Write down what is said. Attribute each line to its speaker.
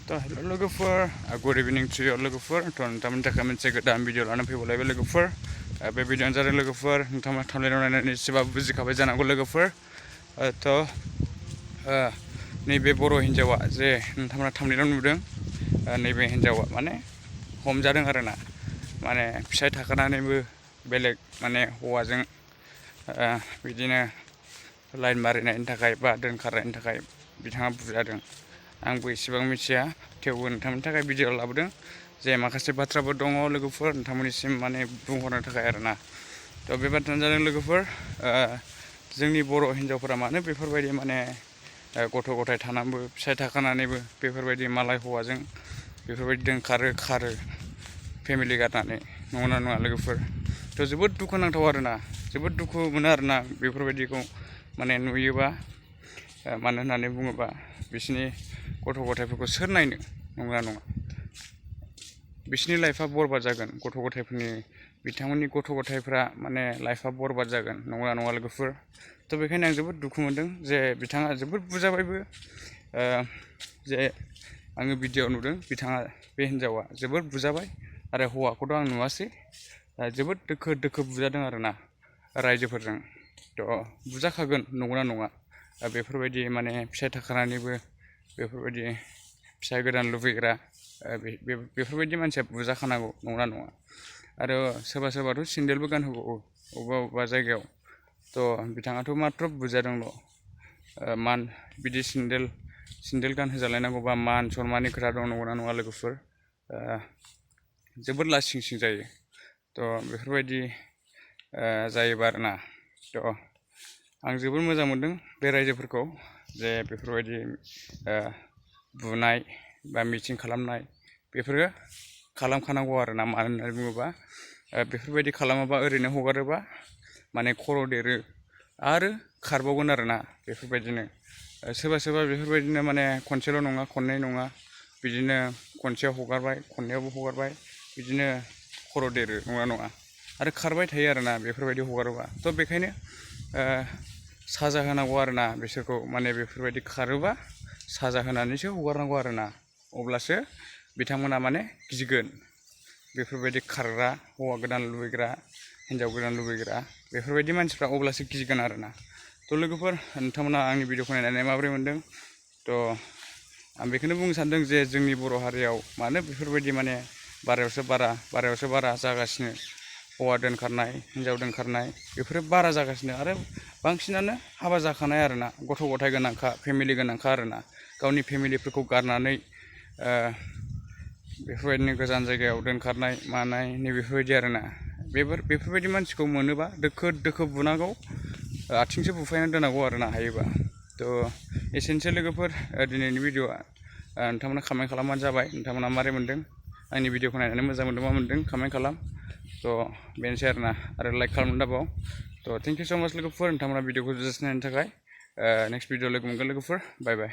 Speaker 1: तो हेलो लोगोफोर good evening to your लोगोफोर तो नोंथांमोननि थाखाय मोनसे गोदान भिडिअ लानानै फैबावलायबाय लोगोफोर बे भिडिअआनो जादों लोगोफोर नोंथांमोना थांलायनायाव नायनानै एसेबाबो बुजिखाबाय जानांगौ लोगोफोर तो नैबे बर' हिन्जावा जे नोंथांमोना थांलायनायाव नुदों नैबे हिन्जावा माने हमजादों आरोना माने फिसाय थाखानानैबो बेलेग माने हौवाजों बिदिनो लाइन मारिनायनि थाखाय बा दोनखारनायनि थाखाय बिथाङा बुजादों। आंबो एसेबां मिथिया थेवबो नोंथांमोननि थाखाय भिडिअ लाबोदों जे माखासे बाथ्राफोर दङ लोगोफोर नोंथांमोननिसिम माने बुंहरनो थाखाय आरोना। तो बे बाथ्रायानो जादों लोगोफोर जोंनि बर' हिन्जावफोरा मानो बेफोरबायदि माने गथ' गथाय थानानैबो फिसाय थाखानानैबो बेफोरबायदि मालाय हौवाजों बेफोरबायदि खारो फेमिलि गारनानै नंगौना नङा लोगोफोर। तो जोबोद दुखु नांथाव आरोना जोबोद दुखु मोनो आरोना बेफोरबायदिखौ माने नुयोबा मानो होननानै बुङोबा बिसोरनि गथ' गथायफोरखौ सोर नायनो नंगौना नङा बिसोरनि लाइफआ बरबाद जागोन गथ' गथायफोरनि बिथांमोननि गथ' गथायफ्रा माने लाइफआ बरबाद जागोन नंगौना नङा लोगोफोर। तो बेखायनो आं जोबोद दुखु मोनदों जे बिथाङा जोबोद बुजाबायबो जे आङो भिडिअ नुदों बिथाङा बे हिन्जावा जोबोद बुजाबाय आरो हौवाखौथ' आं नुवासै जोबोद दोखो बुजादों आरोना रायजोफोरजों। तो बुजाखागोन नंगौना नङा बेफोरबायदि माने फिसाय थाखानानैबो बेफोरबायदि फिसाय गोदान लुबैग्रा बेफोरबायदि मानसिया बुजाखानांगौ नंगौना नङा। आरो सोरबा सोरबाथ' सेन्देलबो गानहोबावो अबेबा जायगायाव। तो बिथाङाथ' मात्र बुजादोंल' मान बिदि सेन्देल गानहोजालायनांगौबा मान सनमाननि खोथा दं नंगौना नङा लोगोफोर जोबोद लासिं सिं जायो। तो बेफोरबायदि जायोबा आरोना। तो आं जोबोद मोजां मोनदों बे रायजोफोरखौ जे बेफोरबायदि बुनाय बा मिटिं खालामनाय बेफोरो खालामखानांगौ आरोना मानो होननानै बुङोबा बेफोरबायदि खालामाबा ओरैनो हगारोबा माने खर' देरो आरो खारबावगोन आरोना बेफोरबायदिनो सोरबा बेफोरबायदिनो माने खनसेल' नङा खननै नङा बिदिनो खनसेयाव हगारबाय खननैयावबो हगारबाय बिदिनो खर' देरो नङा आरो खारबाय थायो आरोना बेफोरबायदि हगारोबा। तो बेखायनो साजा होनांगौ आरोना बिसोरखौ माने बेफोरबायदि खारोबा साजा होनानैसो हगारनांगौ आरोना अब्लासो बिथांमोना माने गिगोन बेफोरबायदि खारग्रा हौवा गोदान लुबैग्रा हिन्जाव गोदान लुबैग्रा बेफोरबायदि मानसिफ्रा अब्लासो गिगोन आरोना। तो लोगोफोर नोंथांमोना आंनि भिडिअखौ नायनानै माबोरै मोनदों। तो आं बेखौनो बुंनो सानदों जे जोंनि बर' हारियाव मानो बेफोरबायदि माने बारायावसो बारा जागासिनो हौवा दोनखारनाय हिन्जाव दोनखारनाय बेफोरो बारा जागासिनो आरो बांसिनानो हाबा जाखानाय आरोना गथ' गथाय गोनांखा फेमिलि गोनांखा आरोना गावनि फेमिलिफोरखौ गारनानै बेफोरबायदिनो गोजान जायगायाव दोनखारनाय मानाय नैबेफोरबायदि आरोना बेफोरबायदि मानसिखौ मोनोबा दोखो बुनांगौ आथिंसो बुफायनानै दोननांगौ आरोना हायोबा। तो एसेनोसै लोगोफोर दिनैनि भिडिअआ नोंथांमोना कमेन्ट खालामबानो जाबाय नोंथांमोना मारै मोनदों आंनि भिडिअखौ नायनानै मोजां मोनदों मा मोनदों कमेन्ट खालाम। तो बेनोसै आरोना आरो लाइक खालामनो दाबाव। तो थेंक इउ स' माच लोगोफोर नोंथांमोना भिडिअखौ जास्ट नायनो थाखाय नेक्स्ट भिडिअ लोगो मोनगोन लोगोफोर बाय बाय।